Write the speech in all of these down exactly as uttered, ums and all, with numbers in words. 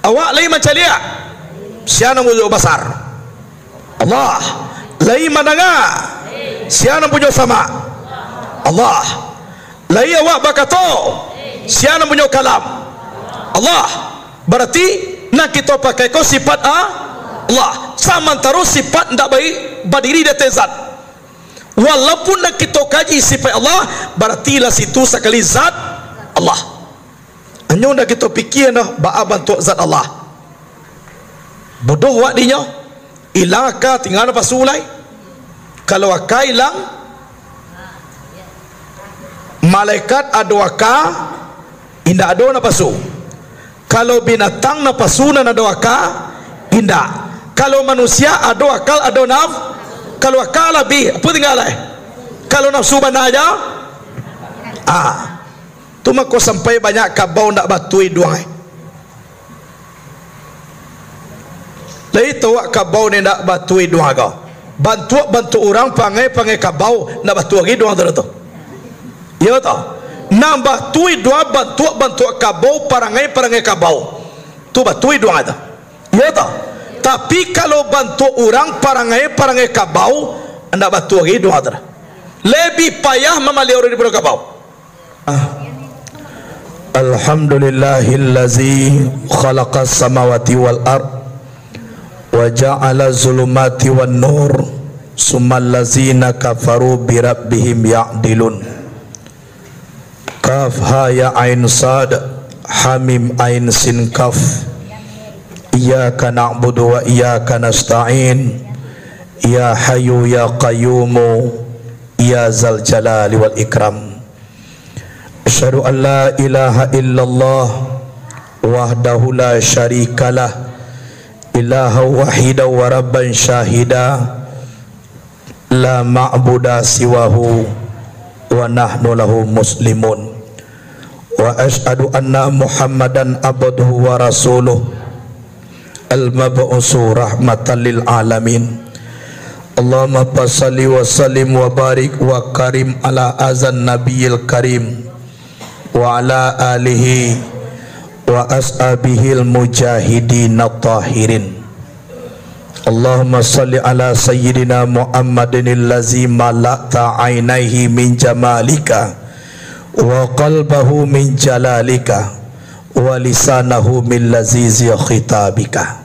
Awak lai mancaliak? Sia nan punyo basar? Allah. Lai mandanga? Sia nan punyo samak? Allah. Lai awak bakato? Sia nan punyo kalam? Allah. Barati nan kito pakai ko sifat a-, Allah. Samantaro sifat ndak bai-, badiri di ateh zat. Walaupun nan kito kaji sifat Allah, barati lah situ sakali zat Allah. Anyo ndak kito pikia doh baa bantuak zat Allah. Bodoh awak dinyo. Ilang aka, tingga napasu lai. Kalau aka ilang, malaikat ado aka, indak ado napasu. Kalau binatang napasu nan ado aka, indak. Kalau manusia ado akal, ado naf-, kalau aka labiah, apo tingga lai? Kalau nafsu bana aja, ah. Tu mako sampai banyak kabau ndak batua iduang, eh. Lai tau wak kabau ni ndak batua iduang ko. Bantuak-bantuak urang, parangai-parangai kabau, ndak batua iduang tu, tu. Iyo toh? Nan batua iduang, bantuak-bantuak kabau, parangai-parangai kabau. Tu batua iduang tu. Iyo toh? Tapi kalau bantuak urang, parangai-parangai kabau, ndak batua iduang tu. Labiah payah mamaliak urang daripado kabau. Alhamdulillahillazi khalaqas samawati wal ard, wa ja'ala zulumati wan nur, summal lazina kafaru bi rabbihim ya'dilun. Kaf ha ya ain sad, ha mim ain sin kaf. Iyyaka na'budu wa iyyaka nasta'in. Ya Hayyu ya Qayyumu, ya Zal Jalali wal Ikram. Asyhadu an la ilaha illallah wahdahu la syarikalah, ilaha wahida wa rabban syahida, la ma'buda siwahu, wa nahnu lahu muslimun. Wa asyhadu anna Muhammadan abduhu wa rasuluh, al-mab'usu rahmatan lil alamin. Allahumma fasalli wa sallim wa barik wa karim ala azan nabiyil karim, wa ala alihi wa ashabihil mujahidin tahirin. Allahumma salli ala sayyidina Muhammadin allazi mala'ta ainaihi min jamalika, wa qalbahu min jalalika, wa lisanahu min lazizi khitabika.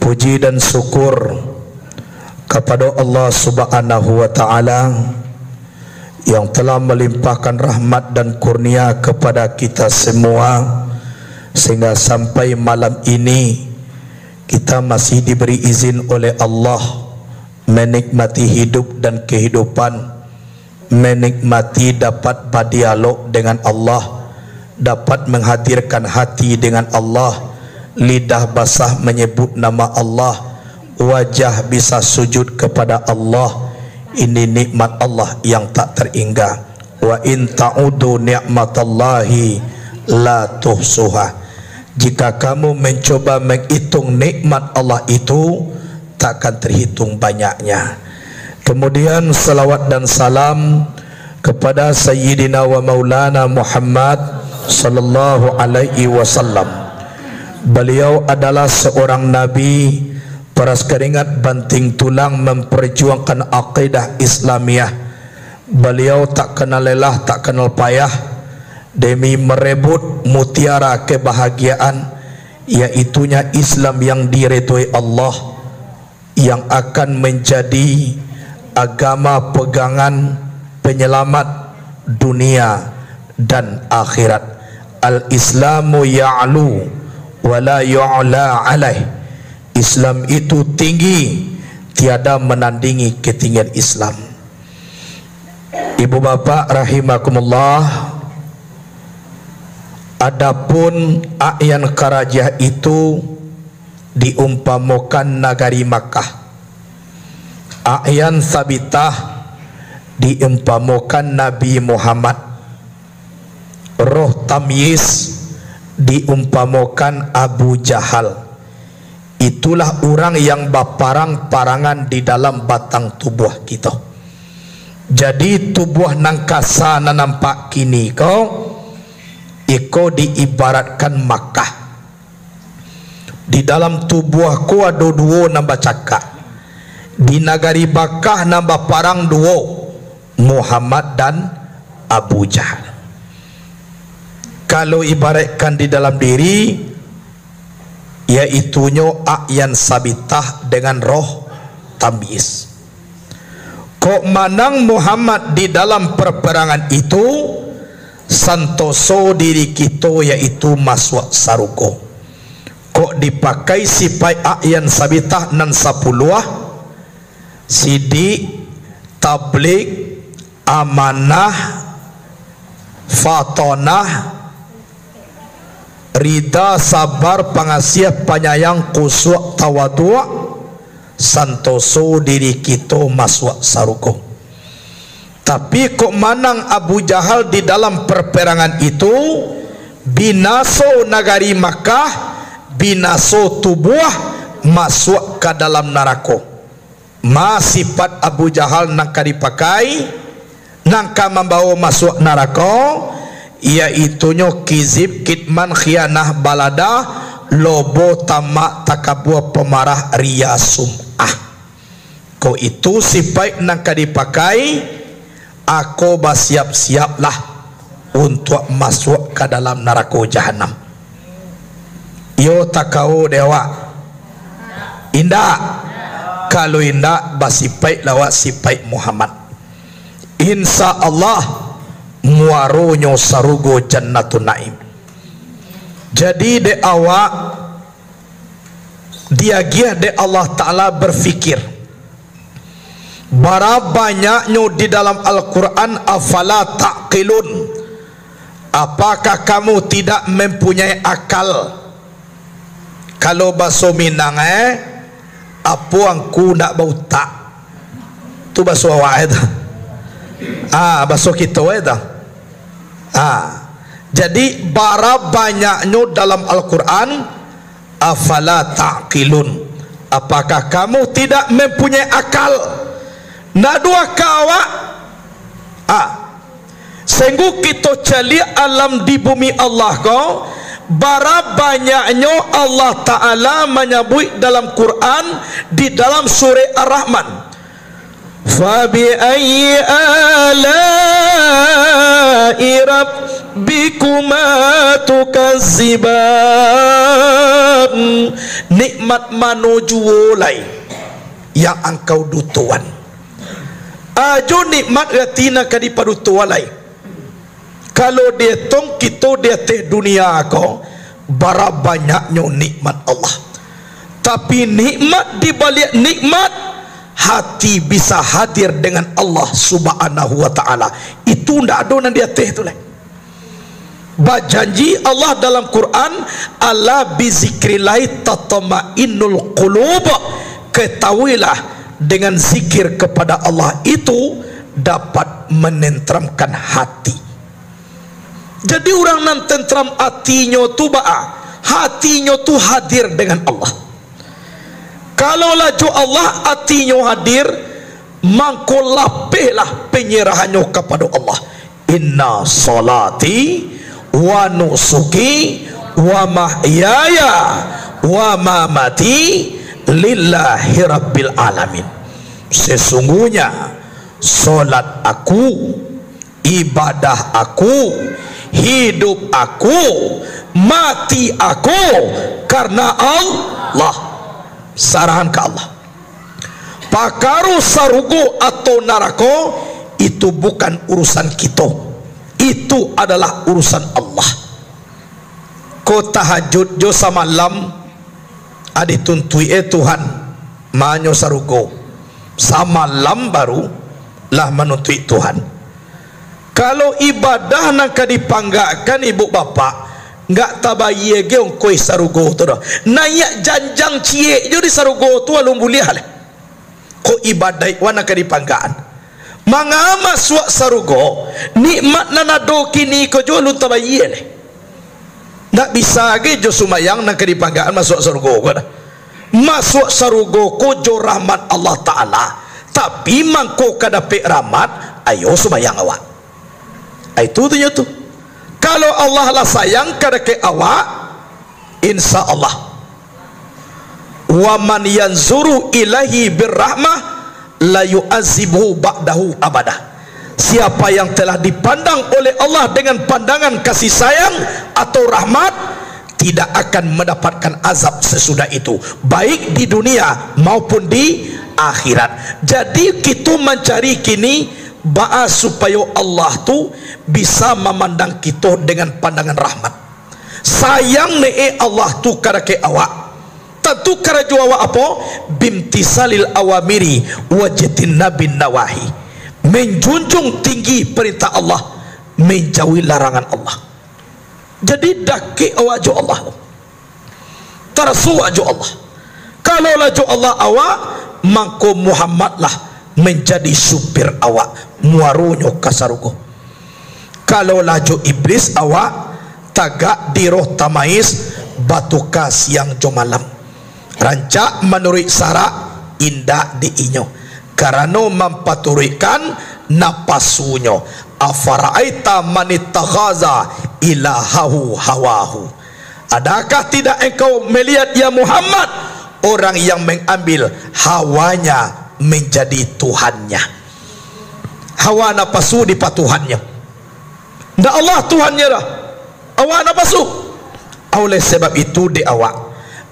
Puji dan syukur kapado Allah Subhanahu wa Ta'ala yang telah melimpahkan rahmat dan kurnia kepada kita semua, sehingga sampai malam ini kita masih diberi izin oleh Allah menikmati hidup dan kehidupan, menikmati dapat badialog dengan Allah, dapat menghadirkan hati dengan Allah, lidah basah menyebut nama Allah, wajah bisa sujud kepada Allah. Ini nikmat Allah yang tak terhingga. Wa in ta'udu ni'matallahi la tuhsuha. Jika kamu mencoba menghitung nikmat Allah itu, takkan terhitung banyaknya. Kemudian, salawat dan salam kepada Sayyidina wa Maulana Muhammad sallallahu alaihi wasallam. Beliau adalah seorang nabi, peras keringat banting tulang memperjuangkan akidah Islamiah. Beliau tak kenal lelah, tak kenal payah demi merebut mutiara kebahagiaan, yaitunya Islam yang diridhoi Allah, yang akan menjadi agama pegangan penyelamat dunia dan akhirat. Al-Islamu ya'lu wa la yu'la alaih. Islam itu tinggi, tiada menandingi ketinggian Islam. Ibu bapak rahimakumullah, adapun A'yan Karajiah itu diumpamokan nagari Makkah. A'yan Sabitah diumpamokan Nabi Muhammad. Roh Tamyiz diumpamokan Abu Jahal. Itulah urang yang baparang-parangan di dalam batang tubuah kito. Jadi, tubuah nan kasa nan nampak kini ko, iko diibaratkan Makkah. Di dalam tubuah ko ado duo nan bacakak. Di nagari Makkah nan baparang duo, Muhammad dan Abu Jahal. Kalau ibaratkan di dalam diri, yaitunyo A'yan Sabitah dengan roh Tamyiz. Kok manang Muhammad di dalam perperangan itu, santoso diri kito yaitu masuak sarugo. Kok dipakai sipaik A'yan Sabitah nan sapuluah, sidik, tablig, amanah, fatonah, rida, sabar, pangasiah, panyayang, khusuak, tawaduak, santoso diri kito masuak sarugo. Tapi kok manang Abu Jahal di dalam perperangan itu, binaso nagari Makkah, binaso tubuah, masuak ka dalam narako. Ma sipat Abu Jahal nan ka dipakai, nan ka mambawo masuak narako, yaitunyo kizib, kitman, khianah, baladah, lobo, tamak, takabua, pamarah, riya, sum'ah. Ko itu sipaik nan ka dipakai, ako basiap-siaplah untuak masuak ka dalam narako Jahanam. Iyo takao dek awak? Indak. Kalau indak, basipaiklah awak sipaik Muhammad. Insya Allah, muaronyo sarugo Jannatun Naim. Jadi, dek awak, diagiah dek Allah Ta'ala berfikir, bara banyaknyo di dalam Al-Quran, afala ta'qilun, apakah kamu tidak mempunyai akal? Kalau baso Minang, eh, apo angku ndak bautak? Tu baso awak, eh, tu. Ah, baso kito, eh, tu. Ah. Jadi, bara banyaknyo dalam Al-Quran, afala ta'qilun. Apakah kamu tidak mempunyai akal? Ndak ado akal awak? Ah. Sungguh kito caliak alam di bumi Allah ko, bara banyaknyo Allah Ta'ala manyabuik dalam Quran, di dalam surah Ar-Rahman. Fabi ayyi ala'i rabbikuma tukazziban. Nikmat mano juo lai yang angkau dutoan? Ajo nikmat rati nan ka dipadutoan lai. Kalau dietong kito di ateh dunia ko, bara banyaknyo nikmat Allah. Tapi nikmat di baliak nikmat, hati bisa hadir dengan Allah Subhanahu wa Ta'ala. Itu ndak ado nan di ateh tu lai. Bajanji Allah dalam Quran, "Ala bizikrillahi tatmainnul qulub." Ketahuilah, dengan zikir kepada Allah itu dapat menenteramkan hati. Jadi, urang nan tentram atinyo tu baa? Hatinyo tu hadir dengan Allah. Kalau lah jo Allah atinyo hadir, mangko lapehlah panyerahannyo kapado Allah. "Inna salati wa nusuki wa mahyaya wa mamati lillahi rabbil alamin." Sesungguhnya salat aku, ibadah aku, hidup aku, mati aku karena Allah. Sarahan ka Allah. Pakaro sarugo atau narako, itu bukan urusan kito. Itu adalah urusan Allah. Ko tahajud jo samalam, ah, dituntuik, eh, Tuhan, manyo sarugo. Samalam baru lah manuntuik Tuhan. Kalau ibadah nan ka dipanggakkan ibu bapak, nggak tabayia ge ongkoih sarugo tu doh. Naiak janjang ciek jo di sarugo tu alun buliah lai. Ko ibadaik wan nan ka dipanggaan. Manga masuak sarugo, nikmat nan ado kini ko jo alun tabayia lai. Ndak bisa ge jo sumbayang nan ka dipanggaan masuak sarugo ko doh. Masuak sarugo ko jo rahmat Allah Ta'ala. Tapi mangko ka dapek rahmat, ayo sumbayang awak. Ah, itu tu nyo tu. Kalau Allah lah sayang ka dakek awak, insya Allah. "Wa man yanzuru ilaihi birrahmah la yu'azzibuhu ba'dahu abada." Siapa yang telah dipandang oleh Allah dengan pandangan kasih sayang atau rahmat, tidak akan mendapatkan azab sesudah itu, baik di dunia maupun di akhirat. Jadi, kito mancari kini, baa supayo Allah tu bisa mamandang kito dengan pandangan rahmat. Sayang ne Allah tu ka dakek awak. Tantu karajo awak apo? Bimtisalil awamiri wajtinabin nawahi. Menjunjung tinggi perintah Allah, menjauhi larangan Allah. Jadi, dakek awak jo Allah. Taraso awak jo Allah. Kalau lah jo Allah awak, mangko Muhammad lah menjadi supir awak, muaronyo ka sarugo. Kalau lah jo iblis awak, tagak di roh tamais, batuka siang jo malam. Rancak manuruik sarak, indak di inyo, karano mampaturuikkan napasunyo. Afara'aita manittakhaza ilahahu hawahu. Adakah tidak engkau melihat, ya Muhammad, orang yang mengambil hawanya menjadi tuhannya? Hawa napasu dipatuhannyo. Ndak Allah Tuhannyo dah. Hawa napasu. Oleh sebab itu, dek awak,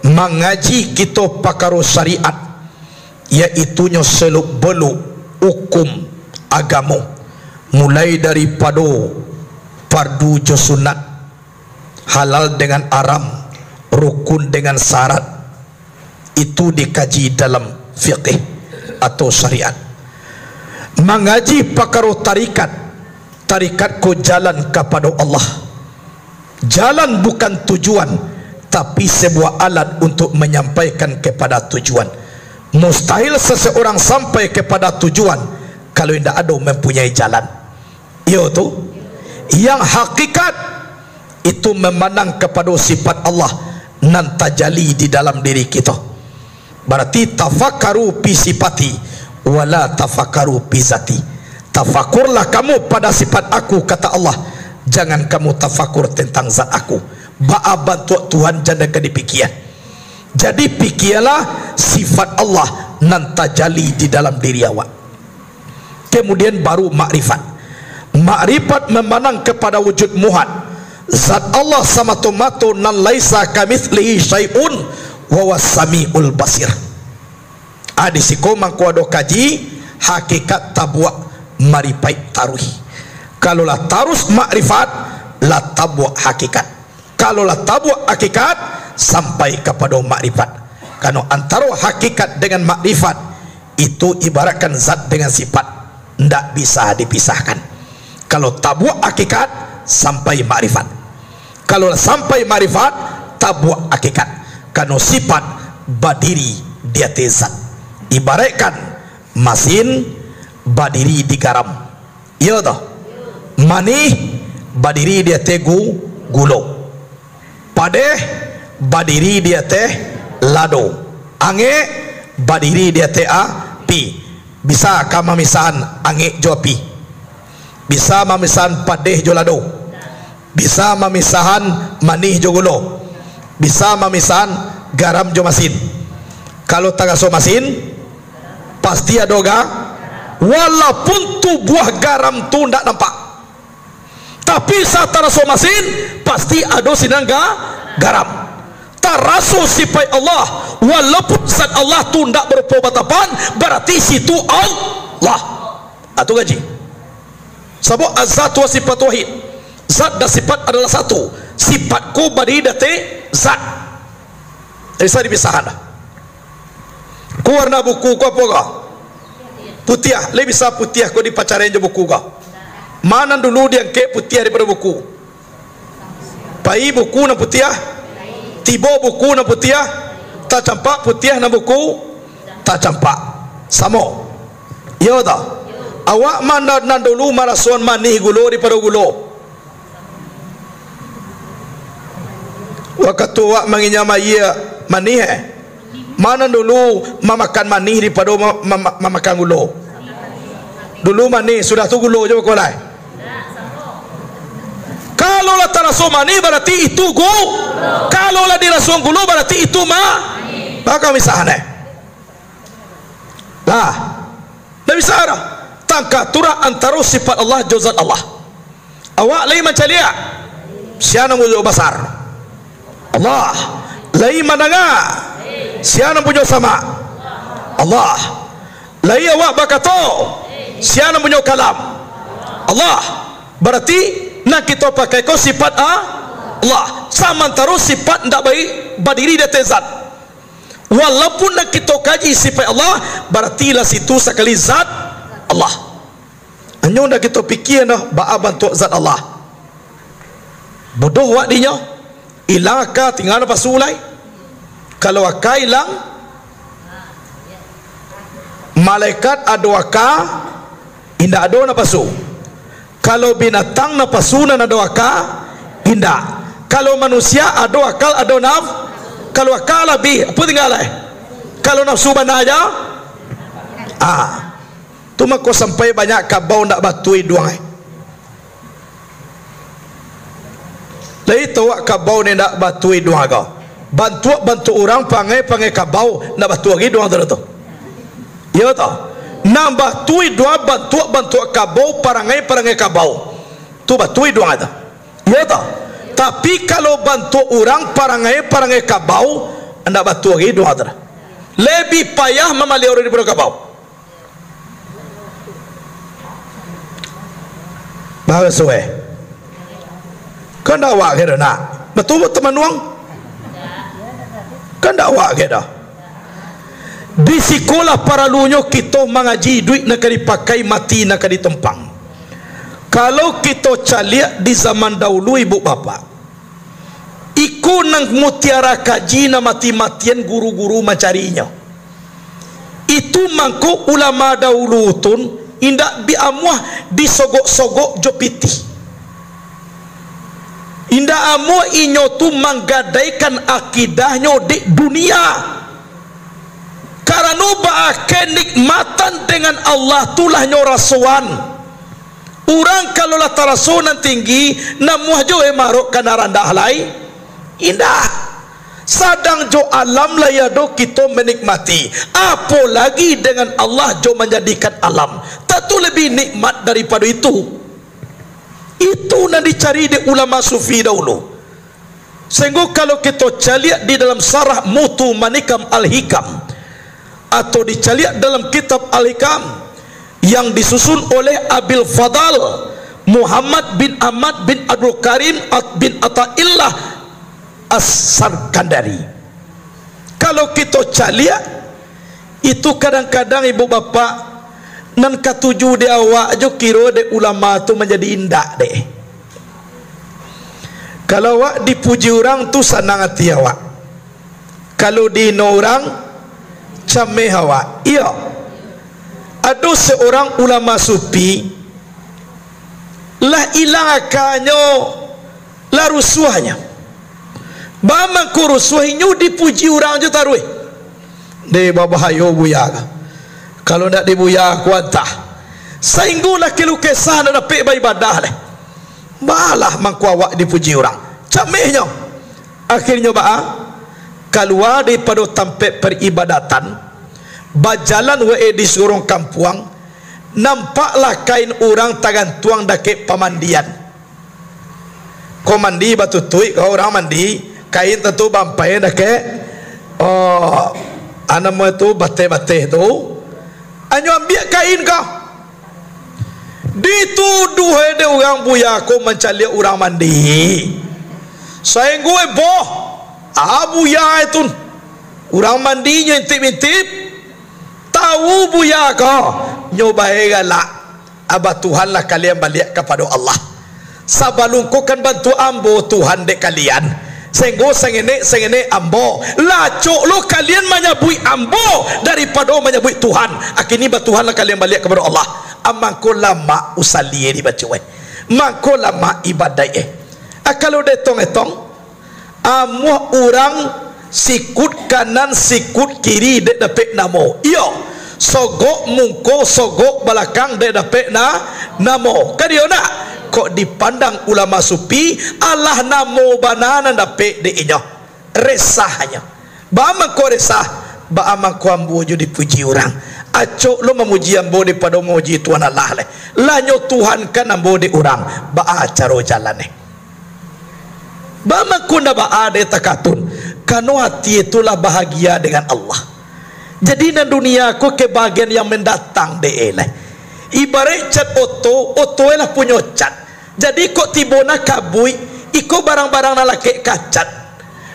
mangaji kito pakaro syariat, yaitunyo seluk-beluk hukum agamo, mulai daripado fardu jo sunat, halal dengan haram, rukun dengan syarat, itu dikaji dalam fikih atau syariat. Mangaji pakaro tarikat, tarikat ko jalan kapado Allah. Jalan bukan tujuan, tapi sebuah alat untuk menyampaikan kepada tujuan. Mustahil seseorang sampai kepada tujuan kalau indak ado mempunyai jalan. Iyo tu, yang hakikat itu memandang kapado sifat Allah nan tajali di dalam diri kito. Barati, tafakkaru fi sifati, wala tafakkaru fi zati. Tafakurlah kamu pada sifat Aku, kata Allah, jangan kamu tafakur tentang zat Aku. Baa bantuak Tuhan, jan ka dipikia. Jadi, pikialah sifat Allah nan tajali di dalam diri awak. Kemudian baru makrifat. Makrifat memandang kepada wujud muhad. Zat Allah samato-mato nan laisa kamitslihi syai'un wa huwas samiul basir. Ah, di siko mangko ado kaji hakikat tabuak maripaik taruih. Kalau lah tarus makrifat, lah tabuak hakikat. Kalau lah tabuak hakikat, sampai kapado makrifat. Karano antaro hakikat dengan makrifat, itu ibaratkan zat dengan sifat, ndak bisa dipisahkan. Kalau tabuak hakikat, sampai makrifat. Kalau lah sampai makrifat, tabuak hakikat. Karano sifat badiri di ateh zat. Ibaratkan masin badiri di garam. Iyo toh? Manih badiri di ateh gu-, gulo. Padeh badiri di ateh lado. Angek badiri di ateh api. Bisa ka mamisahan angek jo api? Bisa mamisahan padeh jo lado? Bisa mamisahan manih jo gulo? Bisa mamisahan garam jo masin? Kalau taraso masin, pasti ado ga-, walaupun tubuah garam tu ndak nampak, tapi sa taraso masin, pasti ado sinan ga-, garam. Taraso sipaik Allah, walaupun zat Allah tu ndak barupo batapan, barati situ Allah. Atu kaji. Sabab az-zatu wa sifatu wahid. Zat dan sifat adalah satu. Sifat ko badiri di ateh zat. Ndak bisa dipisahan doh. Ko warna buku ko apo ko? Putiah. Lai bisa putiah ko dipacarain jo buku ko? Ma nan dulu diangkek putiah daripado buku? Pai buku nan putiah? Tibo buku nan putiah? Tacampak putiah nan buku? Tacampak. Samo. Iyo toh? Awak ma nan, nan dulu marasoan manih gulo daripado gulo? Wakatu awak manginyam aia manih, eh? Ma nan dulu mamakan manih daripado ma-, ma-, ma-, mamakan gulo? Dulu manih, sudah tu gulo jo beko lai. Kalau lah taraso manih, barati itu gu-, kalau lah diraso gulo, barati itu ma-, Baa ka misah neh? Lah, ndak bisa doh. Tangka turah antaro sifat Allah jo zat Allah. Awak lai mancaliak? Sia nan punyo basar? Allah. Lai mandanga? Sia nan punyo samak? Allah. Lai awak bakato? Sia nan punyo kalam? Allah. Barati nan kito pakai ko sifat A-, Allah. Samantaro sifat ndak bai-, badiri di ateh zat. Walaupun nan kito kaji sifat Allah, barati lah situ sakali zat Allah. Anyo ndak kito pikia doh, baa bantuak zat Allah. Bodoh awak dinyo. Ilang aka, tingga napasu lai. Kalau aka ilang, malaikat ado aka, indak ado napasu. Kalau binatang napasu nan ado aka, indak. Kalau manusia ado akal, ado naf-, kalau aka labiah, apo tingga lai? Kalau nafsu bana ja, ah. Tu mako sampai banyak kabau ndak batua iduang, eh. Lai tau wak kabau ni ndak batua iduang ko. Bantuak-bantuak urang, parangai-parangai kabau, ndak batua agi iduang tu, tu. Iyo toh? Nan batua iduang, bantuak-bantuak kabau, parangai-parangai kabau. Tu batua iduang tu. Iyo toh? Tapi kalau bantuak urang, parangai-parangai kabau, ndak batua agi iduang tu. Labiah payah mamaliak urang daripado kabau. Basuai. Kan ndak awak kiro nak? Batua tamanuang? Kan ndak awak kiro? Di sikolah paralunyo kito mangaji, duit nan ka dipakai, mati nan ka ditompang. Kalau kito caliak di zaman dahulu, ibu bapak, iko nan mutiara kaji nan mati-matian guru-guru mancarinyo. Itu mangko ulama dahulu tun indak bi amuah disogok-sogok jo pitih. Indak amuah inyo tu manggadaikan akidahnyo dek dunia. Karano baa kenikmatan dengan Allah tu lah nyo rasoan. Urang kalau lah taraso nan tinggi, namuah jo e marok ka nan randah lai? Indak. Sadang jo alam lai ado kito manikmati, apo lagi dengan Allah jo manjadikan alam. Tantu labiah nikmat daripado itu. Itu nan dicari dek ulama sufi dahulu. Sahinggo kalau kito caliak di dalam sarah Mutu Manikam Al-Hikam, atau dicaliak dalam kitab Al-Hikam yang disusun oleh Abil Fadal Muhammad bin Ahmad bin Abdul Karim At-, bin Ataillah As-Sarkandari. Kalau kito caliak, itu kadang-kadang ibu bapak, nan katuju dek awak jo kiro dek ulama tu manjadi indak dek. Kalau awak dipuji urang tu sanang ati awak. Kalau dihino urang, cameh awak. Iyo. Ado seorang ulama sufi, lah ilang akanyo, lah rusuahnyo. Baa mangko rusuah, inyo dipuji urang jo taruih. Deh, babahayo buya ko. Kalau ndak dek buya ko antah. Sahinggo lah keluh kesah ndak dapek baibadah lai. Baa lah mangko awak dipuji urang. Camehnyo. Akhirnyo baa? Kalua daripado tampek paribadatan, bajalan wae di surong kampuang, nampaklah kain urang tagantuang dakek pamandian. Ko mandi batutuik, ko urang mandi, kain tantu baampai dakek, oh, a namo tu, bateh-bateh tu. Anyo ambiak kain ko. Dituduah dek urang buya ko mancaliak urang mandi. Sainggo eboh, ah, buya itu. Urang mandi nyo intip-intip. Tahu buya ko, nyo bae galak. Abah, Tuhan lah kalian baliak kapado Allah. Sabalun ko kan bantuak ambo Tuhan dek kalian. Senggo sengenek-sengenek ambo. Lacok lo kalian manyabuik ambo daripado manyabuik Tuhan. Akini batuhanlah kalian baliak kapado Allah. Ah, mangko lamak usalie dibaco, eh. Mangko lamak ibadaik, eh. Ah, kalau dietong-etong, amuah urang sikut kanan, sikut kiri dek dapek namo. Iyo, sogok mungko, sogok balakang dek dapek na-, namo. Kan iyo nak? Kok dipandang ulama sufi, alah namo bana nan dapek dek inyo. Resahnyo. Baa mangko resah? Baa mangko ambo jo dipuji urang? Acok lo mamuji ambo daripado mamuji Tuhan Allah lai. Lah nyo Tuhankan ambo dek urang. Baa caro jalannyo? Baa mangko ndak baa dek takatun? Karano ati tu lah bahagia dengan Allah. Jadi nan dunia ko kabagian yang mandatang dek e lai. Ibaraik cat oto, oto e lah punyo cat. Jadi, kok tibo nan kabuik, iko barang-barang nan lakek ka cat.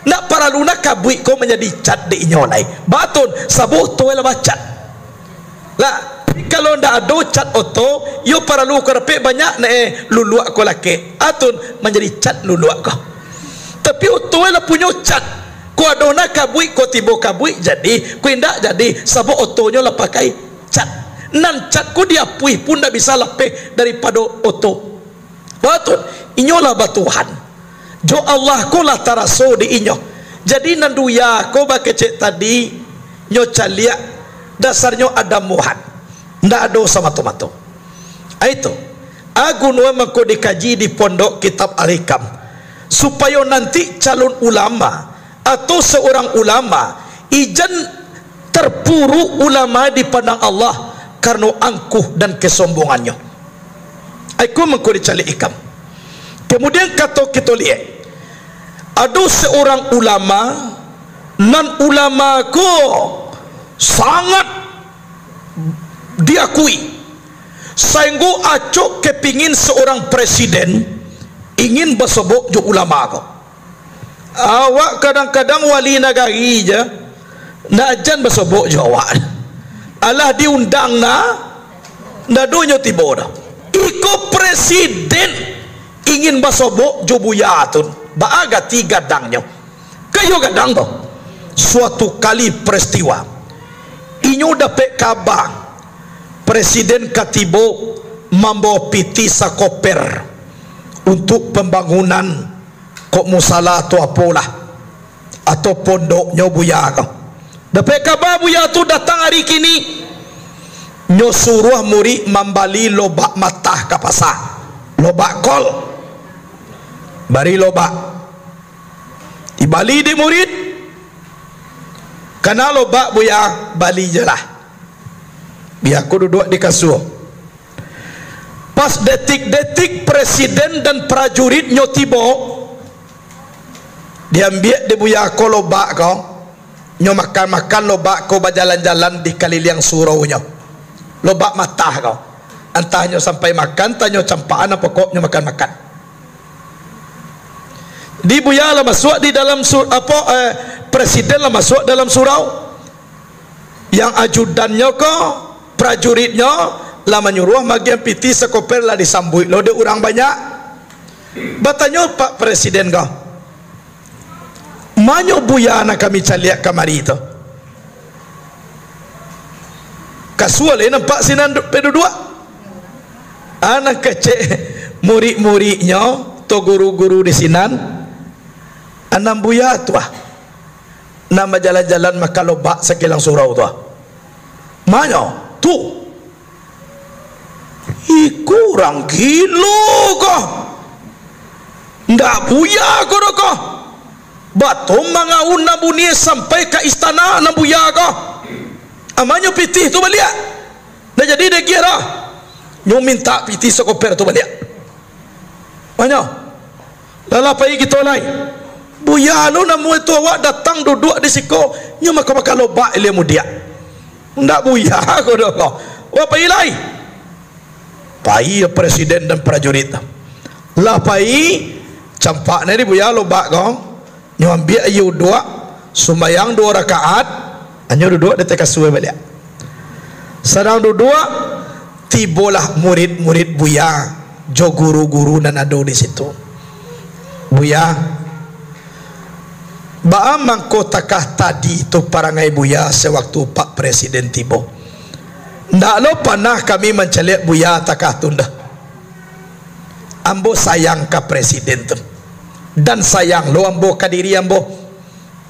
Ndak paralu nan kabuik ko manjadi cat dek inyo lai. Baa tun, sabab oto e lah bacat. Lah, tapi kalau ndak ado cat oto, iyo paralu ka dapek banyak ne, luluak ko lakek. Atun manjadi cat luluak ko. Tapi oto e lah punyo cat. Kok ado nan kabuik, kok tibo kabuik jadi, kok indak jadi, sabab otonyo lah pakai cat. Nan cat ko diapuih pun ndak bisa lapeh daripado oto. Batua, inyo lah batuhan. Jo Allah ko lah taraso di inyo. Jadi nan duya ko bakecek tadi, nyo caliak, dasarnyo adamuhan. Ndak ado samato-mato. Aitu, agunuan mangko dikaji di pondok kitab Al-Hikam, supayo nanti calon ulama atau seorang ulama, ijan terpuruk ulama di pandang Allah karano angkuh dan kesombongannya. Aiku mangko dicaliak ikam. Kemudian kato kito liek, ado seorang ulama, nan ulama ko sangat diakui, sainggo acok kepingin seorang presiden ingin basobok jo ulama ko. Awak kadang-kadang wali nagari je, ndak jan basobok jo awak. Alah diundang na, ndak ado nyo tibo doh. Iko presiden ingin basobok jo buya tu, baa gati gadangnyo? Kayo gadang tu. Suatu kali peristiwa, inyo dapek kaba, presiden ka tibo mambawa pitih sakoper untuk pambangunan kok musala atau apolah, atau pondoknyo buya ko. Dapek kaba buya tu datang ari kini, nyo suruah murid mambali lobak matah ka pasa, lobak kol, bari lobak. Dibali dek murid, kana lobak buya, bali je lah. Buya ko duduak di kasua. Pas detik-detik presiden dan prajuritnyo tibo, diambiak dek buya ko lobak ko, nyo makan-makan lobak ko, bajalan-jalan di kaliliang suraunyo. Lobak matah ko. Antah nyo sampai makan, antah nyo campakan, apo kok nyo makan-makan. Di buya lah masuak di dalam su-, apo, eh, presiden lah masuak dalam surau. Yang ajudannyo ko, prajuritnyo, lah manyuruah magian pitih sakoper, lah disambuik lo dek urang banyak. Batanyo Pak Presiden ko, "Ma nyo buya nan kami caliak kamari tu? Kasua lai nampak sinan du-, paduduak." Ah, nan kecek murid-muridnyo, atau guru-guru di sinan, "Anan buya tu ah, nan bajalan-jalan makan lobak sakilang surau tu ah." "Ma nyo?" "Tu. Iko urang gilo ko? Ndak buya ko doh ko? Bato mangaun nan bunyi sampai ka istana nan buya ko? A ma nyo pitih tu baliak? Ndak jadi diagiah doh. Nyo mintak pitih sakoper tu baliak." "Ma nyo? Lah, lah pai kito lai. Buya lo namuah tu awak datang duduak di siko, nyo makan-makan lobak ilia mudiak. Ndak buya ko doh ko. Awak pai lai." Pai presiden dan prajurit. Lah pai, campak nyo di buya lobak ko. Nyo ambiak aia uduak, sumbayang duo rakaat, nyo duduak di ateh kasua baliak. Sadang duduak, tibolah murid-murid buya jo guru-guru nan ado di situ. "Buya, baa mangko takah tadi tu parangai buya sawaktu Pak Presiden tibo? Ndak lo panah kami mancaliak buya takah tu ndak. Ambo sayang ka presiden tu, dan sayang lo ambo ka diri ambo.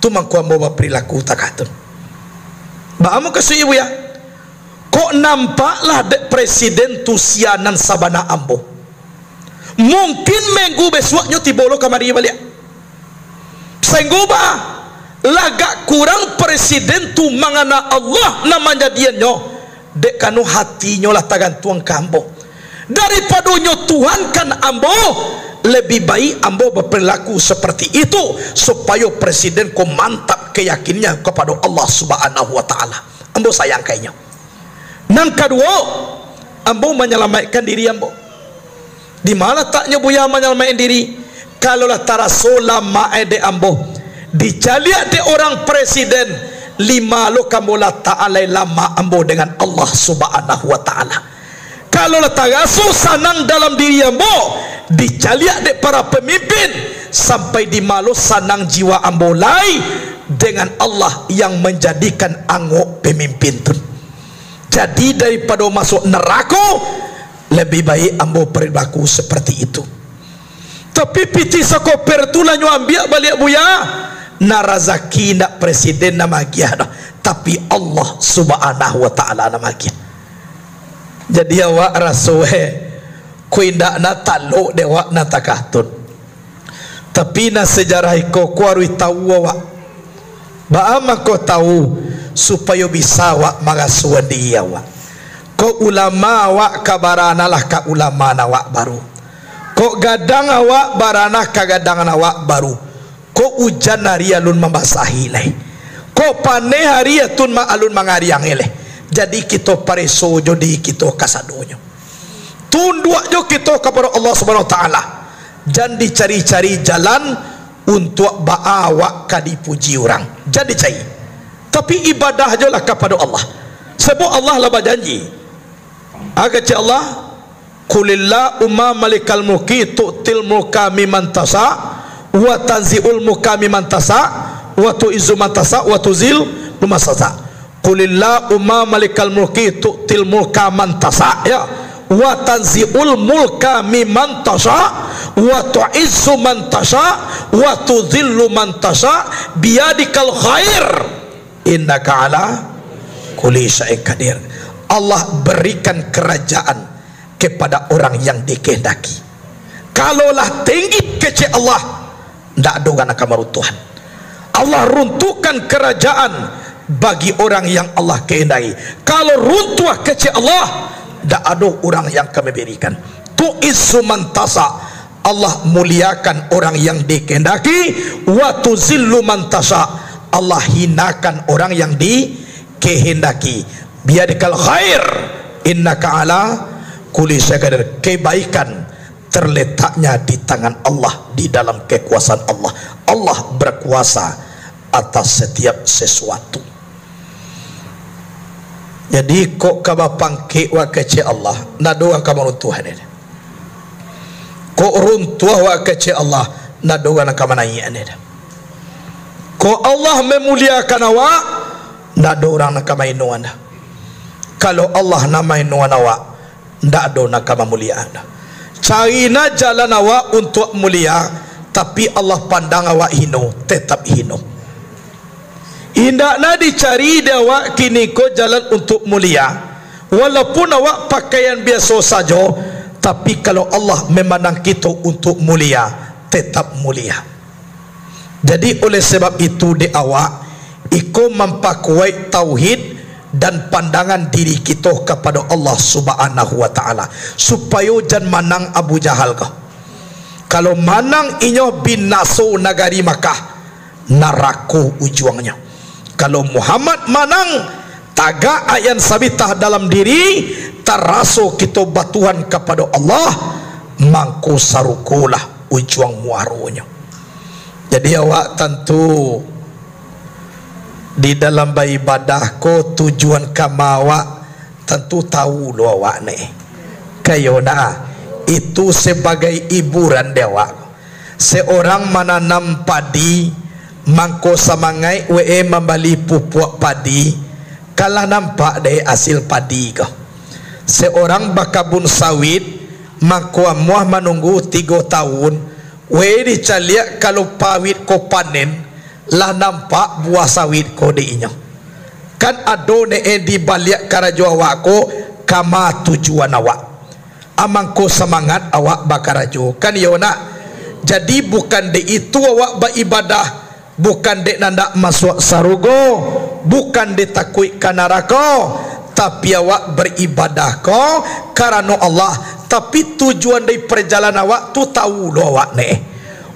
Tu mangko ambo baparilaku takah tu." "Baa mukasuik buya?" "Kok nampaklah dek presiden tu sia nan sabana ambo. Mungkin minggu bisuak nyo tibo lo kamari baliak. Sainggo baa, Lah agak kurang presiden tu mangana Allah nan manjadiannyo, dek kano hatinyo lah tagantuang ka ambo. Daripado nyo tuhankan ambo, lebih baik ambo baperilaku saparti itu, supayo presiden ko mantap keyakinannyo kapado Allah Subhanahu wa Ta'ala. Ambo sayang ka inyo. Nan kaduo, ambo manyalamaikkan diri ambo. Di ma lataknyo Buya manyalamaikkan diri? Kalau lah taraso lamak dek ambo, dicaliak dek urang presiden, lima lo ka ambo latak alai lamak ambo dengan Allah Subhanahu wa Ta'ala. Kalau lah taraso sanang dalam diri ambo, dicaliak dek para pemimpin, sampai di ma lo sanang jiwa ambo lai dengan Allah yang manjadikan angok pemimpin tu. Jadi, daripado masuak narako, lebih baik ambo perilaku saparti itu. Tapi pitih sakoper tu lah nyo ambiak baliak, Buya. Nan razaki indak presiden nan magiah doh, tapi Allah Subhanahu wa Ta'ala nan magiah. Jadi awak raso, eh, ko indak nan talok dek awak nan takah tu. Tapi nan sajarah iko ko aruih tahu awak. Baa mangko tahu? Supayo bisa awak maraso diri awak. Kok ulama awak ka baranalah ka ulama awak baru. Kok gadang awak baranah ka gadang awak baru. Kok ujan ari alun mambasahi lai. Kok paneh ari atun ma-, alun mangariang lai. Jadi kito pareso jo diri kito kasadonyo. Tunduak jo kito kapado Allah Subhanahu wa Ta'ala. Jan dicari-cari jalan untuak baa awak ka dipuji urang. Jan dicari. Tapi ibadah jolah kapado Allah. Sabab Allah lah bajanji. Kecek Allah, "Qulillahumma malikal mulki tu'til mulka mimman tasya, wa tanzi'ul mulka mimman tasya, wa tu'izzu man tasya, wa tuzillu man tasya." "Qulillahumma malikal mulki tu'til mulka man tasya," ya. "Wa tanzi'ul mulka mimman tasya, wa tu'izzu man tasya, wa tuzillu man tasya, biyadikal khair, innaka ala kulli syai'in qadir." Allah berikan kerajaan kepada orang yang dikehendaki. Kalau lah tinggi kecek Allah, ndak ado urang nan ka maruntuahan. Allah runtuhkan kerajaan bagi orang yang Allah kehendaki. Kalau runtuah kecek Allah, ndak ado urang yang ka mamberikan. Tu'izzu man tasya, Allah muliakan orang yang dikehendaki, wa tuzillu man tasya, Allah hinakan orang yang dikehendaki. Biyadikal khair, innaka ala kulli syai'in qadir. Kebaikan terletaknya di tangan Allah, di dalam kekuasaan Allah. Allah berkuasa atas setiap sesuatu. Jadi, kok ka bapangkek wak kecek Allah, ndak ado urang ka maruntuahan. Kok runtuah wak kecek Allah, ndak ado urang nan ka manaiakan. Kok Allah mamuliakan awak, ndak ado urang nan ka mainoan. Kalau Allah nan mainoan awak, ndak ado nan ka mamuliakan. Cari nah jalan awak untuak mulia, tapi Allah pandang awak hino, tetap hino. Indak nah dicari dek awak kiniko jalan untuak mulia, walaupun awak pakaian biaso sajo, tapi kalau Allah mamandang kito untuak mulia, tetap mulia. Jadi, oleh sebab itu, dek awak, iko mampakuaik tauhid dan pandangan diri kito kapado Allah Subhanahu wa Ta'ala, supayo jan manang Abu Jahal ko. Kalau manang, inyo binaso nagari Makkah, narako ujuangnyo. Kalau Muhammad manang, tagak ayan sabitah dalam diri, taraso kito batuhan kapado Allah, mangko sarugolah ujuang muaronyo. Jadi, awak tantu di dalam baibadah ko tujuan kama awak tantu tahu lo awak ni. Kayo nah, itu sabagai iburan dek awak. Seorang mananam padi, mangko samangaik we mambali pupuak padi, kan lah nampak dek asil padi ko. Seorang bakabun sawit, mangko amuah manunggu tigo tahun, we dicaliak kalau pawit ko panen, lah nampak buah sawit ko dek inyo. Kan ado ne eh di baliak karajo awak ko, kama tujuan awak. Amangko samangat awak bakarajo, kan iyo nak? Jadi, bukan dek itu awak baibadah, Bukan dek nandak masuak sarugo, bukan dek takuik ka narako, tapi awak baribadah ko karano Allah. Tapi tujuan dari parjalanan awak tu tahu lo awak ne.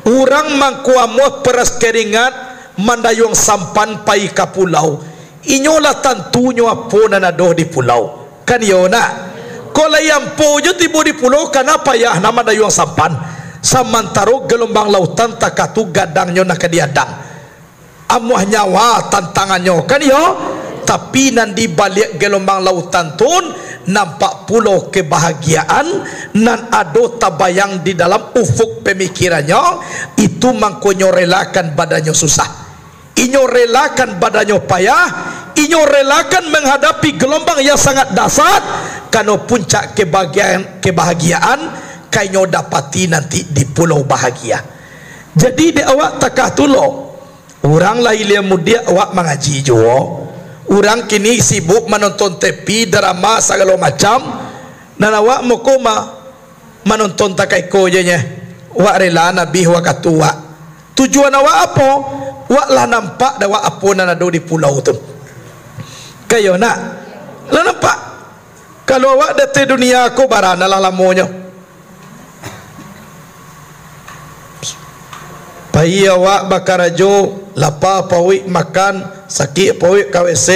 Urang mangko amuah peras keringat mandayuang sampan pai ka pulau. Inyo lah tantunyo apo nan ado di pulau. Kan iyo nak? Kok lai ampo jo tibo di pulau, kana payah nak mandayuang sampan. Samantaro galombang lautan takah tu gadangnyo nan ka diadang. Amuah nyawa tantangannyo, kan iyo? Tapi nan di baliak galombang lautan tun, nampak pulo kebahagiaan nan ado tabayang di dalam ufuk pemikirannyo, itu mangkonyo relakan badannyo susah. Inyo relakan badannyo payah, inyo relakan manghadapi galombang yang sangat dahsyat, karano puncak kebahagiaan, kebahagiaan ka inyo dapati nanti di pulau bahagia. Jadi, dek awak takah tu lo, urang lah ilia mudiak awak mangaji juo, urang kini sibuk manonton T V, drama sagalo macam, nan awak mako ma-, manonton takaiko je nyo. Wak rela nabih wakatu wak. Tujuan awak apo? Wak lah nampak dek awak apo nan ado di pulau tu. Kayo nak? Lah nampak? Kalau awak datang dunia ko barana lah lamonyo. Pai awak bakarajo, lapa paruik makan, sakik paruik ka W C,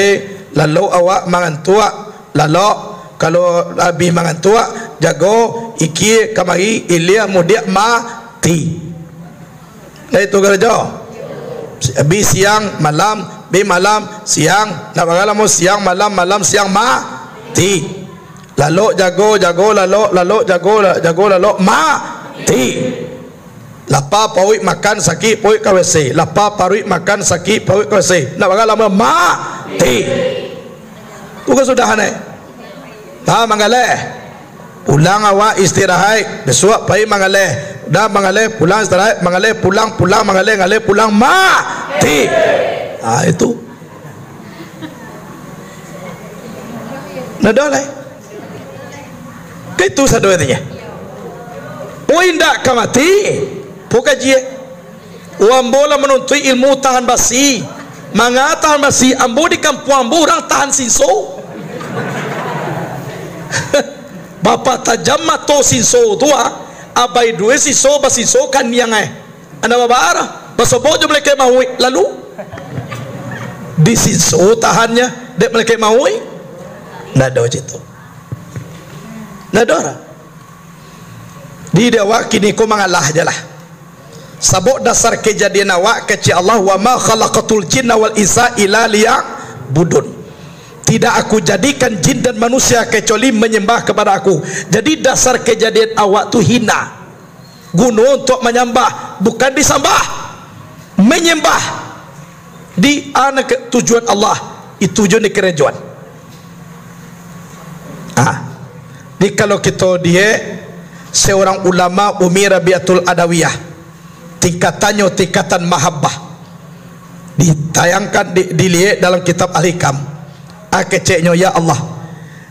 lalok awak mangantuak, lalok, kalau abih mangantuak, jago, ikia kamari, ilia mudiak mati. Lah itu karajo. Abih siang, malam, abih malam, siang, nak bagala mo siang, malam, malam, siang, mati. Lalok jago, jago lalok, lalok jago, la-, jago lalok, mati. Lapa paruik makan, sakik paruik ka W C. Lapa paruik makan, sakik paruik ka W C. Nak bagala mo, mati. Tu kan sudah ne. Ha, manggaleh. Pulang awak istirahat, bisuak pai manggaleh. Dah manggaleh, pulang istirahat, manggaleh, pulang, pulang, manggaleh, galeh, pulang, mati. Ha, itu. Nah, dah lai. Ka itu sado artinyo. Oh, indak ka mati. Po kaji, eh. Oh, ambo lah manuntuik ilmu tahan basi. Manga tahan basi, ambo di kampuang ambo urang tahan sinso. Bapatajam mato sinso tu, ah. Abai duo sinso, basinso kaniang, eh. Anda babaar, basobok jo malaikat mauik, lalu disinso tahannyo dek malaikat mauik. Ndak ado cak tu. Ndak ado lah. Di, di awak kini ko mangalah je lah. Sabab dasar kejadian awak kecek Allah, "Wa ma khalaqtul jinna wal insa illa liya'budun." Tidak Aku jadikan jin dan manusia kecuali menyembah kepada Aku. Jadi dasar kejadian awak tu hina. Guno untuak manyambah, bukan disambah. Manyambah di anak tujuan Allah, itu jo ni karajoan. Ah. Jadi kalau kito diek seorang ulama Umi Rabiatul Adawiyah, tingkatannyo tingkatan mahabbah. Ditayangkan, di, diliek dalam kitab Al-Hikam. Ah, keceknyo, "Ya Allah,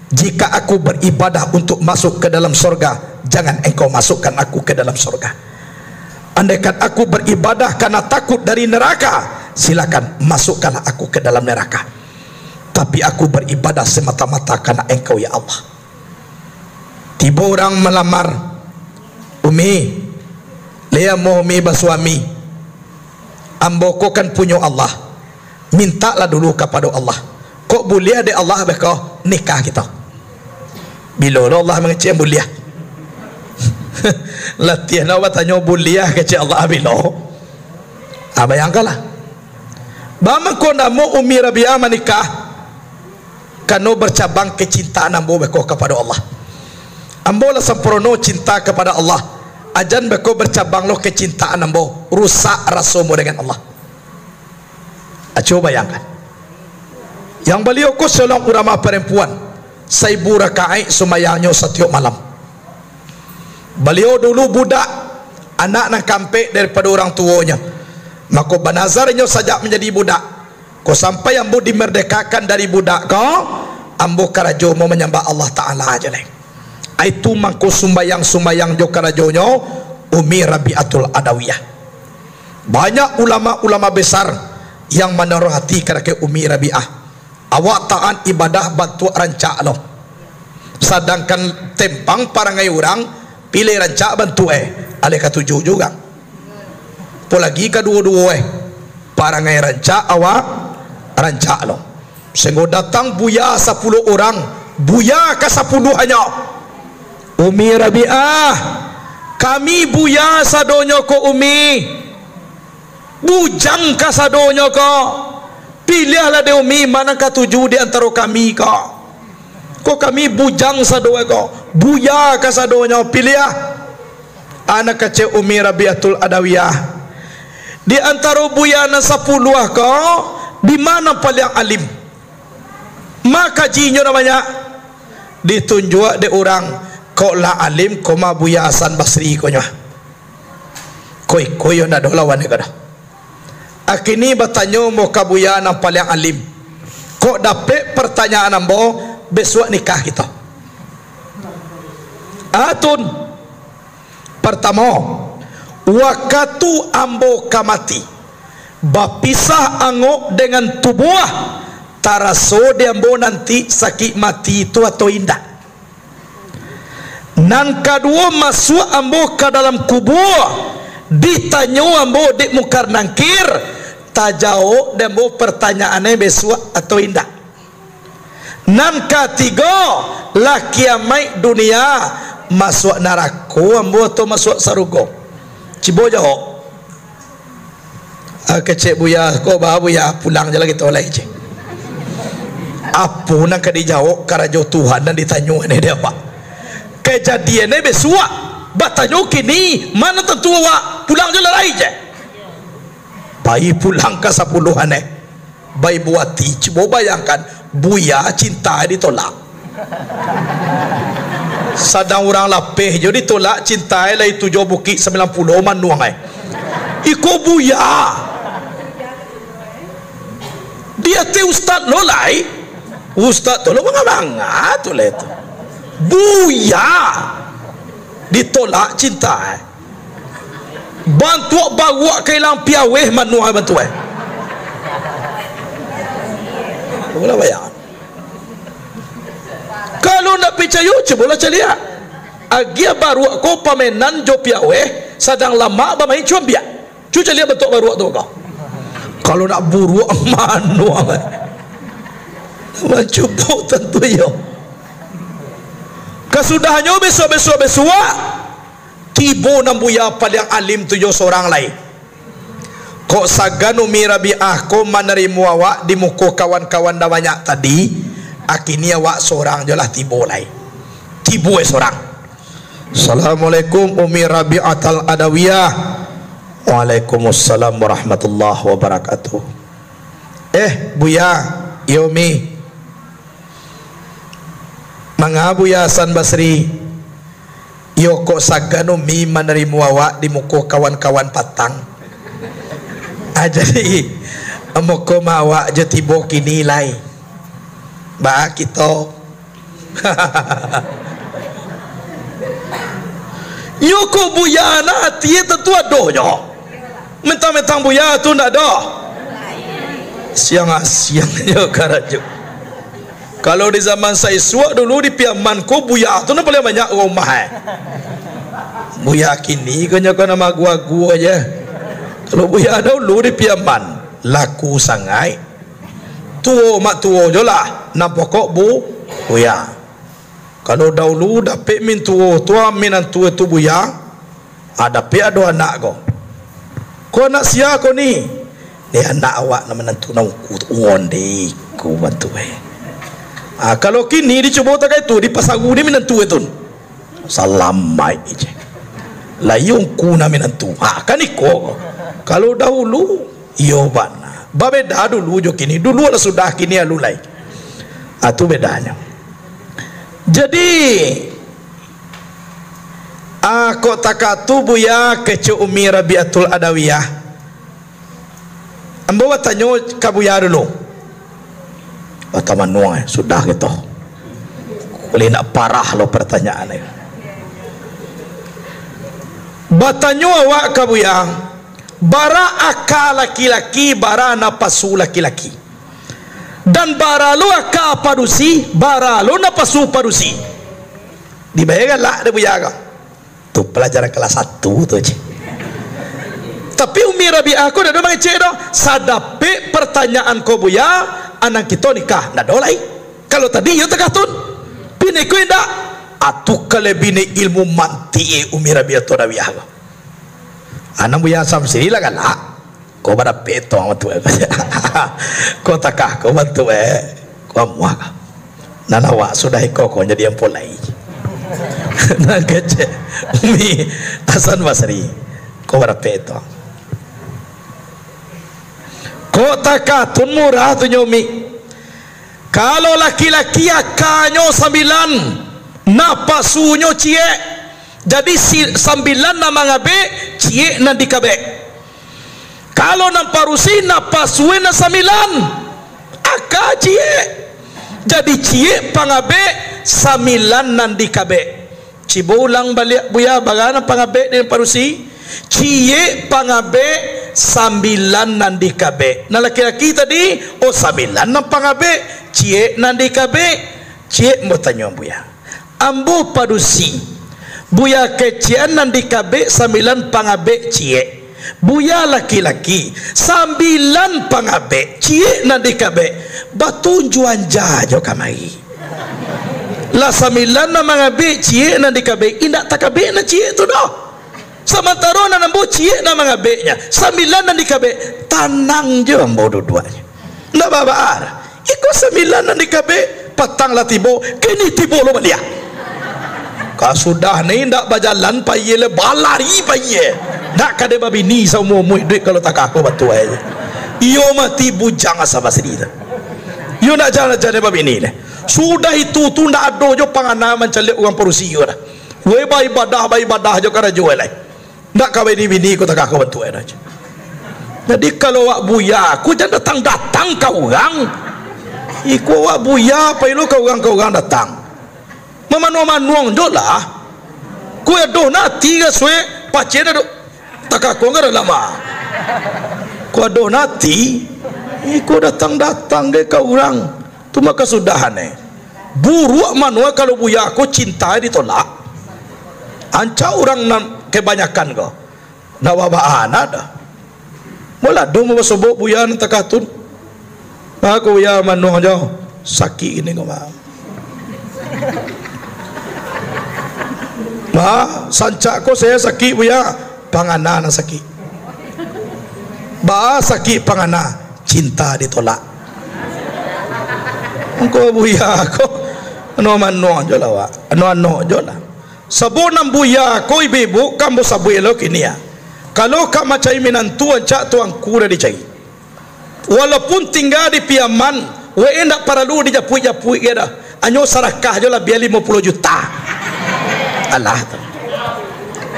jika aku beribadah untuk masuk ke dalam sorga, jangan Engkau masukkan aku ke dalam sorga. Andaikan aku beribadah karena takut dari neraka, silakan masukkanlah aku ke dalam neraka. Tapi aku beribadah semata-mata karena Engkau, ya Allah." Tibo urang malamar, "Umi, lai amuah Umi basuami. Ambo ko kan punyo Allah. Mintaklah dulu kapado Allah. Kok buliah dek Allah beko, nikah kito." Bilo lo Allah mangecek buliah? Latihan awak batanyo buliah kecek Allah bilo? Ah, bayangkanlah. Baa mangko namo Umi Rabiah manikah? Karano bercabang kecintaan ambo beko kapado Allah. Ambo lah sampurno cinta kapado Allah. Ajan beko bercabang lo kecintaan ambo, rusak raso ambo dengan Allah. Aco bayangkan. Yang baliau ko seorang ulama perempuan, saibu rakaat sumbayangnyo satiok malam. Baliau dulu budak, anak nan kaampek daripado urang tuonyo. Mako banazar inyo sajak manjadi budak, "Kok sampai ambo dimerdekakan dari budak ko, ambo karajo mau manyambah Allah Ta'ala aja lai." Itu mangko sumbayang-sumbayang jo karajonyo Umi Rabiatul Adawiyah. Banyak ulama-ulama besar yang manarah hati ka dakek Umi Rabiah. Awak taat ibadah bantuak rancak lo. Sadangkan tembang parangai urang, pilih rancak bantuak eh, alai katuju juo. Apolagi kaduo-duo eh, parangai rancak awak rancak lo. Sahinggo datang buya sapuluah urang, buya kasapuluahnyo. Umi Rabiah, kami buya sadonyo ko Umi. Bujang kasadonyo ko. Piliahlah dek Umi ma nan katuju di antaro kami ko. Ko kami bujang sado ko, buya kasadonyo, piliah. Anak kecek Umi Rabiatul Adawiyah. Di antaro buya nan sapuluah ko, di ma nan paliang alim? Ma kajinyo nan banyak? Ditunjuak dek urang, kok lah alim ko mah Buya Hasan Basri ko nyo. Ko iko yo ndak ado lawan iko doh. Akini batanyo ambo ka buya nan paliang alim. Kok dapek partanyaan ambo, bisuak nikah kito. Atun, partamo, wakatu ambo ka mati, bapisah angok dengan tubuah, taraso di ambo nanti sakik mati tu atau indak? Nan kaduo, masuak ambo ka dalam kubua, ditanyo ambo dek Mungkar Nangkir, tajawok dek ambo partanyaan e bisuak atau indak? Nan katigo, lah kiamaik dunia, masuak narako ambo atau masuak sarugo? Cubo jawok. Ah, kecek buya, kok ba buya, pulang je lah kito lai, ceh. Apo nan ka dijawok karajo Tuhan nan ditanyo ni dek awak? Kajadian ni bisuak, batanyo kini, ma nan tantu awak, pulang je lah lai, ceh. Pai pulang ka sapuluahnyo. Baibo ati, cubo bayangkan, buya cinta ditolak. Sadang urang lapeh jo ditolak cinta, lai tujuah bukik sambilan puluah manuang ai. Iko buya. Di ateh ustaz lo lai. Ustaz tu lo manga-manga tu lai tu. Buya. Ditolak cinta ai. Bantuak baruak ka ilang piaweh manuang bantuak ai. Cubolah bayangkan. Kalau ndak picayo, cubolah caliak. Agiah baruak ko pamainan jo piaweh, sadang lamak bamain cuambiak. Cu caliak bantuak baruak tu ko. Kalau ndak buruak manuang ai. Mancubo tantu iyo. Kasudahannyo bisuak-bisuak-bisuak. Tibo nan buya paliang alim tu jo sorang lai. Kok sagan Umi Rabiah ko manarimo awak di muko kawan-kawan nan banyak tadi, akini awak sorang jo lah tibo lai. Tibo e sorang. Assalamualaikum Umi Rabiatal Adawiyah. Waalaikumsalam warahmatullahi wabarakatuh. Eh, Buya, iyo Umi. Manga Buya Hasan Basri, iyo kok sagan Umi manarimo awak di muko kawan-kawan patang. Ah, jadi, muko ma awak jo tibo kini lai. Ba kito. Iyo kok Buya nan ati tantu ado nyo. Mentang-mentang Buya tu ndak ado. Siang-siang jo karajo. Kalau di zaman saisuak dulu di Piaman ko Buya tu nan paliang banyak urang umah, eh. Buya kini ko nyo ko nan maagu-agu aja. Kalau Buya dahulu di Piaman, laku sangaik. Tuo mak tuo jo lah, nan pokok Bu-, Buya. Kalau dahulu dapek mintuo tu, minantu tu Buya, ah, dapek ado anak ko. Ko anak sia ko ni? Ni anak awak nan minantu nan ungku tu. Onde iko bantu, eh. Ah, kalau kini dicubo takai tu, dipasaru ni minantu tu. Salamaik je. Lah iyo ungku nan minantu. Ha, kan iko ko. Kalau dahulu, iyo bana. Babeda dulu jo kini. Dulu lah sudah, kini alun lai. Ah, tu bedanyo. Jadi, ah, kok takatu Buya kecek Umi Rabiatul Adawiyah. Ambo batanyo ka Buya dulu. Bata manuang, eh, sudah gitu. Ulih nak parah lo pertanyaan ni. Batanyo awak ka Buya, Bara aka laki-laki, bara napasu laki-laki. Dan bara lo aka padusi, bara lo napasu padusi. Dibayar galak dek Buya ko. Tu pelajaran kelas satu tu, cik. Tapi Umi Rabiah ko dak ado mangecek doh. Sadapek pertanyaan ko, Buya, anak kito nikah, ndak ado lai. Kalau tadi iyo takah tun. Bini ko indak. Atu kalau bini ilmu mantik, Umi Rabiah tu Rabiah ko. Anak Buya Samsiri lah galak. Ko badapek tong tu, eh. Ko takah, ko bantu, eh. Ko amuah. Nan awak sudah iko ko jadi ampulai. Nan kecek Umi Hasan Basri. Ko badapek tong. Ko takah tun murah tu nyo, Umi. Kalau laki-laki akanyo sambilan, napasunyo ciek. Jadi si-, sambilan nan mangabek, ciek nan dikabek. Kalau nan padusi, napasuan nan sambilan, aka ciek. Jadi ciek pangabek, sambilan nan dikabek. Cibo ulang baliak, Buya, bara nan pangabek dek nan padusi? Ciek pangabek, sambilan nan dikabek. Nan laki-laki tadi, oh, sambilan nan pangabek, ciek nan dikabek. Ciek ambo tanyo, Buya. Ambo padusi. Buya kecek an nan dikabek sambilan pangabek ciek. Buya laki-laki, sambilan pangabek ciek nan dikabek. Batunjuang ja jo kamari. Lah sambilan nan mangabek ciek nan dikabek, indak takabek nan ciek tu doh. Samantaro nan ambo ciek nan mangabeknyo, sambilan nan dikabek, tanang jo ambo duduaknyo. Ndak baa-baa. Iko sambilan nan dikabek, patang lah tibo, kini tibo lo baliak. Kasudah ni ndak bajalan payie le, balari payie. Ndak ka dek babini saumua-umua iduik kalau takah ko batuai. Iyo mati bujang asa basidi tu. Iyo ndak jalan-jalan babini le. Sudah itu tu ndak ado jo pangana mancaliak urang padusi iyo dah. Weh baibadah, baibadah jo karajo lai. Ndak ka bini-bini ko takah ko bantuak e dah. Jadi, kalau awak buya ko jan datang-datang ka urang. Iko awak buya, pai lo ka urang, ka urang datang. Mamanuang-manuang jo lah. Ko adoh nan ati ka suek, pacik dah duk. Takah ko ka dalam ah. Ko adoh nan ati, iko datang-datang ge ka urang. Tu mah kasudahan e. Buruak mano kalau buya ko cinta ditolak. Ancak urang nan kebanyakan ko. Ndak baa-baa anak dah. Molah doh mabasobok buya nan takah tu. Aku buya manuang jo. Sakik ini ko, Bang. Bang, sancak ko saya sakik, buya. Pangana nan sakik. Baa sakik pangana, cinta ditolak. Engko buya ko, anu-anu jo lah, wak. Anu-anu jo lah. Sabab nan buya ko, ibu-ibu, kan ambo sabuik lo kini, ya. Kalau ka mancari minantu, ancak tuanku lah dicari. Walaupun tingga di Piaman, wee ndak paralu dijapuik-japuik ge dah. Anyo sarakah jo lah, bia limo puluah juta. Alah tu.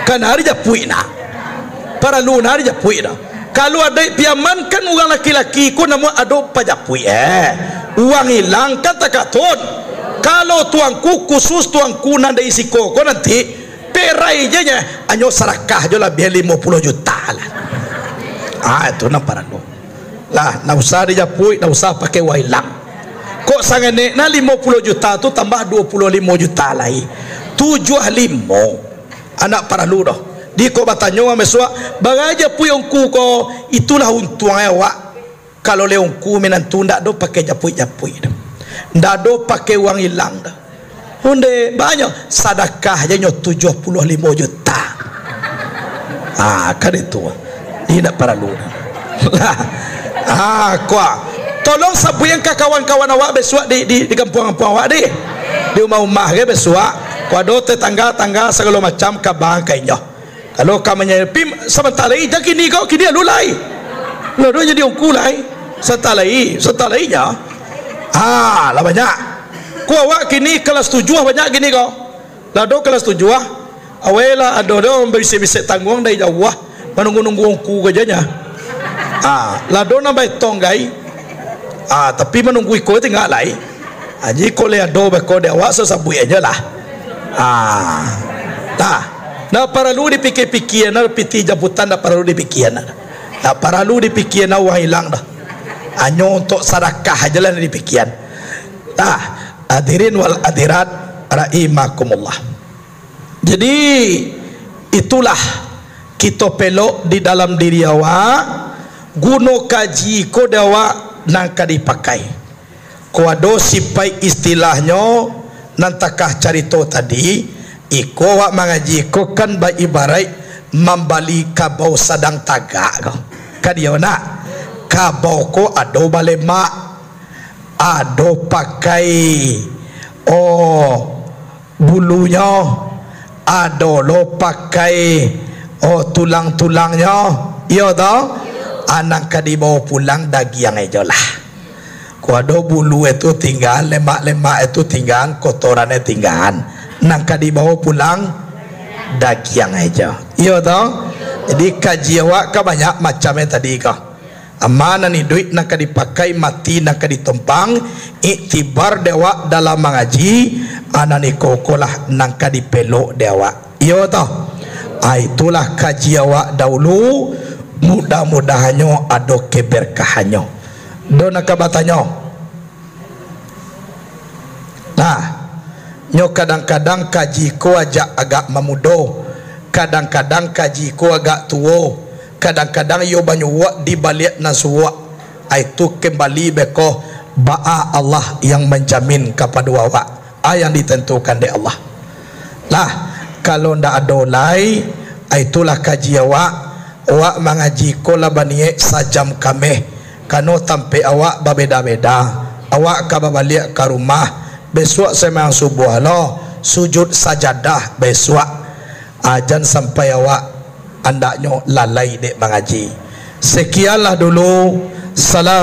Kan ari japuik nah. Paralu nah ari japuik dah. Kalau adaik Piaman kan urang laki-laki ko namuah ado pajapuik, eh. Uang ilang kan takatun. Kalau tuanku khusus tuanku nan dari siko ko nanti, perai je nya, anyo sarakah jo lah, bia limo puluah juta lah. Ah, itu nan paralu. Lah, ndak usah dijapuik, ndak usah pakai uang ilang. Kok sangenek nah limo puluah juta tu tambah duo puluah limo juta lai. Tujuah limo. Ndak paralu doh. Di kok batanyo urang bisuak, "Bara japuik ungku ko?" Itulah untuang awak. Kalau lewongku minantu ndak ado pakai japuik-japuik doh. Ndak ado pakai uang ilang doh. Onde banyak, sadakah je nyo tujuah puluah limo juta. Ah, kan itu. Ini ndak paralu. Ah, kua. Tolong sabuikan ka kawan-kawan awak bisuak di, di, di kampuang-kampuang awak di. Di umah-umah ge bisuak. Kua do tetangga-tangga sagalo macam ka bangkai nyo. Kalau ka manyari, pi, sabanta lai, jan kini ko, kini alun lai. Lah do jadi ungku lai. Sabanta lai, sabanta lai nya. Ha, lah banyak. Ko awak kini kelas tujuah banyak kini ko. Lah do kelas tujuah. Awai lah ado do bisik-bisik tangguang dari jauah. Manunggu-nunggu ungku ko je nya. Ha, lah do nan baetong gai. Ah, tapi manunggu iko tingga lai. Ah, jadi kok lai ado beko dek awak, sasabuik ajo lah. Ah. Nah, ndak paralu dipikia-pikia, nah, pitih japutan ndak paralu dipikia, nah. Tak paralu dipikian uang ilang doh. Hanyo untuak sadakah aja lah dipikian. Nah, hadirin wal hadirat rahimakumullah. Jadi, itulah kito pelok di dalam diri awak, guno kaji ko dek awak nan ka dipakai. Ko ado sipaik istilahnyo nan takah carito tadi, iko awak mangaji ko kan baibaraik mambali kabau sadang tagak ko. Kan iyo nak? Kabau ko ado balemak, ado pakai, oh, bulunyo, ado lo pakai, oh, tulang-tulangnyo, iyo toh? Ah, nan ka dibawo pulang dagiang ejo lah. Ko ado bulu itu tinggaan, lemak-lemak itu tinggaan, kotoran itu tinggaan. Nan ka dibawo pulang dagiang ejo. Iyo toh? Jadi kaji awak ka banyak macam yang tadi ko. Ama nan iduik nan ka dipakai, mati nan ka ditompang, iktibar dek awak dalam mangaji, anan iko ko lah nan ka dipelok dek awak. Iyo toh? Ah, itulah kaji awak dahulu, mudah-mudahannyo ado keberkahannyo. Do nan ka batanyo? Nah, nyo kadang-kadang kaji ko ajak agak mamudo, kadang-kadang kaji ko agak tuo, kadang-kadang iyo banyuwak di baliak nan suwak. Ai tu kembali beko baa Allah yang manjamin kapado awak, a yang ditentukan dek Allah. Lah, kalau ndak ado lai, ai itulah kaji awak. Awak mangaji ko lah baniaik sajam kameh, kano tampek awak babeda-beda. Awak ka babaliak ka rumah, besuak sumbayang subuah lo, sujud sajadah besuak. Ah, jan sampai awak andaknyo lalai dek mangaji. Sekianlah dulu. Salam.